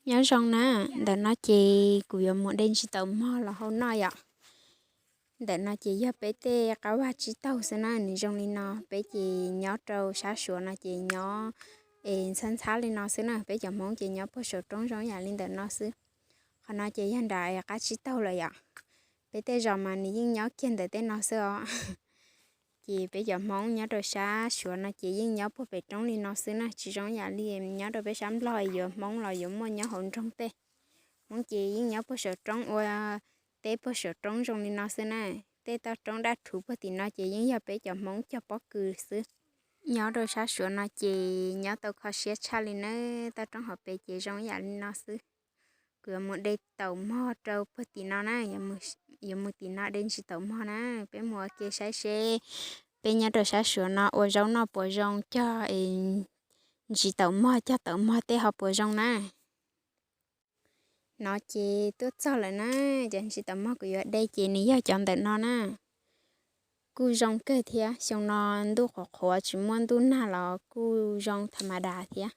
Nyob zoo na, ntawm no ces kuv yuav mus de ntsis taum mog los hau noj yom. Ntawm no ces yog peb tej qab vaj tsib taug xwb na, nws zoo li no, peb ces nyob rau sab Suav no ces nyob es ntxhab ntxhab li no xwb na, peb cov Hmoob ces nyob puag saum roob zoo yam li ntawm no xwb. Qhov no ces yog nram qab tsib taug lawm yom. Peb tej zos mas nws yeej nyob kiag ntawm tej no xwb os. Ces peb cov Hmoob nyob rau sab Suav no ces yeej nyob puag pem roob li no xwb na, tsis zoo yam li nyob rau peb sab Nplog yuav Hmoob los yuav muaj nyob hauv nroog tej. Hmoob ces yeej nyob puag saum roob ua teb puag saum roob zoo li no xwb na. Tej toj roob dab rhuv puag tim no ces yeej yog peb cov Hmoob cog pob kws xwb. Nyob rau sab Suav no ces nyob tau kho siab tshaj li na, toj roob hauv pes ces zoo yam li no xwb. Kuv yuav mus de taum mog rau puag tim no na, yuav mus tim no de ntsis taum mog na, peb mus ua ke saib seb peb nyob rau sab Suav no ua zaub noj puas zoo, cog ntsis taum mog, cog taum mog tej ho puas zoo na. No ces tuaj txog lawm na, cov ntsis taum mog kuv yuav de ces nws yog cov ntawm no na. Kuj zoo kawg thiab, xyoo no ntuj qhuav qhuav tsis muaj ntuj nag los kuj zoo tha ma das thiab.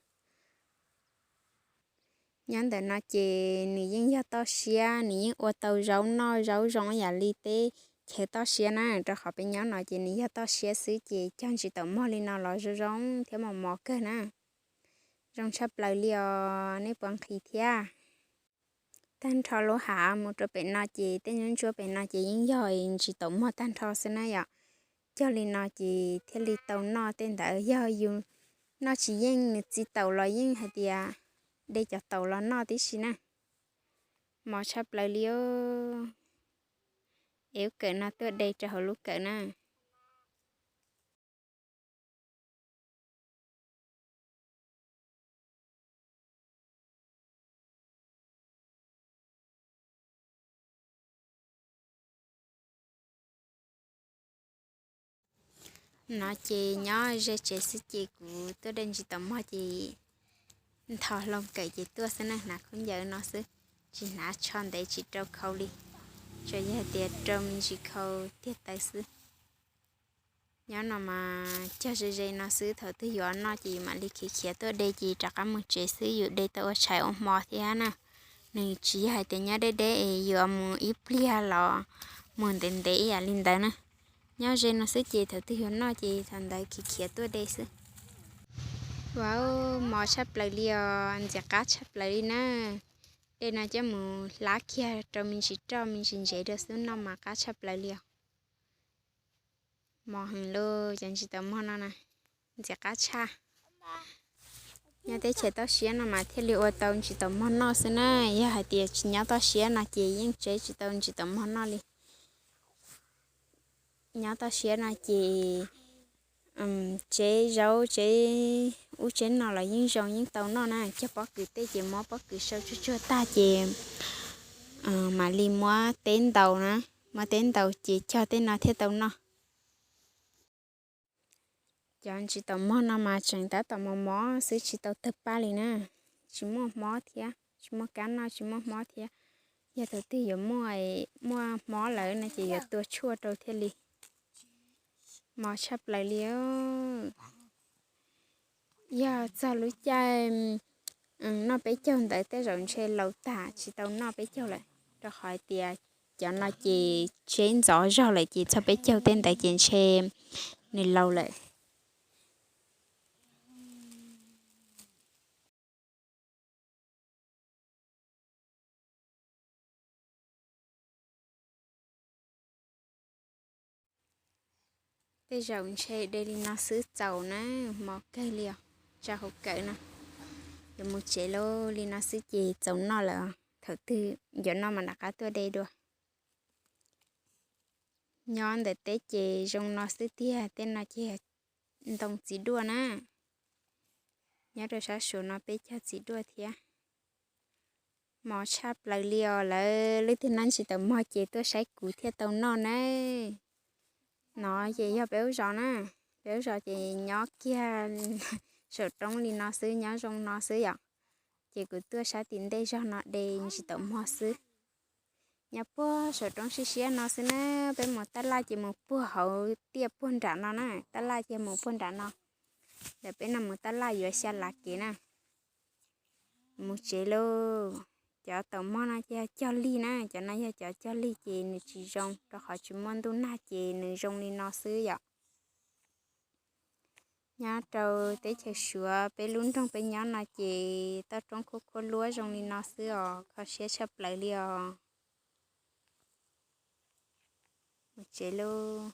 Nyob ntawm no ces nws yeej yog toj siab, nws yeej ua tau zaub noj zaub zoo yam li teb chaws toj siab na, rau qhov peb nyob no ces nws yog toj siab xwb ces cog ntsis taum mog li no los zoo zoo thiab mos mos kawg na. Zoo tshaj plaws li os, nej puas nqhis thiab? Tag nrho lub hav mus rau pem no ces tej ntsuab ntsuab pem no ces yeej yog ntsis taum mog tag nrho xwb na yom. Cog li no ces thiaj li tau noj, tej ntawd yog yus noj tsis yeej, nws txi taum los yeej hais tias de cov taum los noj tib si na. Mos tshaj plaws li os. Es ub kawm no tuaj de rau hauv lub kawm na. No ces nyob ze tsev xwb ces kuv tuaj de ntsis taum mog ces ntho hlau kawm ces tuaj xwb na, hnav khaub ncaws no xwb, tsis hnav tsho ntev tsis rau khau li, tsuas yog hais tias rau me ntsis khau tiag tawv xwb. Nyob no mas cog ze ze no xwb, thaum twg yuav noj ces yus mam li khiav khiav tuaj de ces rov qab mus tsev xwb, yus de tau ua tshais ua hmo thiab na. Nws tsis yog hais tias nyob deb deb es yuav mus ib pliag los mus ntev ntev ib yam li ntawd na. Nyob ze no xwb ces thaum twg yuav noj ces thaum ntawd khiav khiav tuaj de xwb. Ua mos tshaj plaws li os, ntxim qab tshaj plaws li na. De no coj mus hlab kiag rau me ntsis roj me ntsis ntsev rau xwb noj mas qab tshaj plaws li os. Mos heev lauj, cov ntsis taum mog no na, ntxim qab tshaj. Nyob teb chaws toj siab no mas thiaj li ua tau ntsis taum mog noj xwb na, yog hais tias tsis nyob toj siab no ces yeej tseb tsis tau ntsis taum mog noj li. Nyob toj siab no ces tseb zaub tseb ub tseb no los yeej zoo yeej tau noj na, cog pob kws tej ces muab pob kws sau tsuag tsuag tag ces mam li muab teb ntaus na, muab teb ntaus ces cog tej no thiaj tau noj. Cov ntsis taum mog no mas tseem tab tom mos mos xwb tsis tau tawg paj li na, tsis muaj hmob thiab, tsis muaj kab noj tsis muaj hmob thiab. Yog thaum twg yuav muaj, muaj hmob lawm no ces yuav tua tshuaj rau thiaj li. Mos tshaj plaws li. Yog txog lub caij noj peb caug ntawd tej zaum ntshe laus tag tsis tau noj peb caug lawm, rau qhov hais tias cov no ces tseb ntxov zog lawm ces txog peb caug tej ntawd ces ntshe nws laus lawm. Tej zaum ntshe de li no xwb txaus na, mos kawg li os, tsa hauv kawm no. Yuav mus tsev lauj, li no xwb ces txaus noj lawm, thaum twg yuav noj mas rov qab tuaj de dua. Nyob ntawm teb ces zoo no xwb tiag, tej no ces ntoo txiv duaj na. Nyob rau sab Suav no peb cog txiv duaj thiab. Mos tshaj plaws li os, lawv leej twg noj ntsis taum mog ces tuaj saib kuv thiaj tau noj na. No ces yog peb ub zos na, peb ub zos ces nyob kiag saum roob li no xwb, nyob zoo no xwb yom. Ces kuv tuaj sab tim ntej zog no de ntsis taum mog xwb. Nyob puag saum roob siab siab no xwb na, peb mus tab laj ces mus puag hauv tiaj puag nram no na, tab laj ces mus puag nram no. Ntawm peb no mus tab laj yuav xya lav kev na. Mus tsev lauj. Cov taum mog no ces yog cog lig na, cov no yog cov cog lig ces nws tsis zoo, rau qhov tsis muaj ntuj nag ces nws zoo li no xwb yom. Nyob rau teb chaws Suav peb lub nroog peb nyob no ces toj roob khuab khuab luab zoo li no xwb os, kho siab tshaj plaws li os. Mus tsev lauj.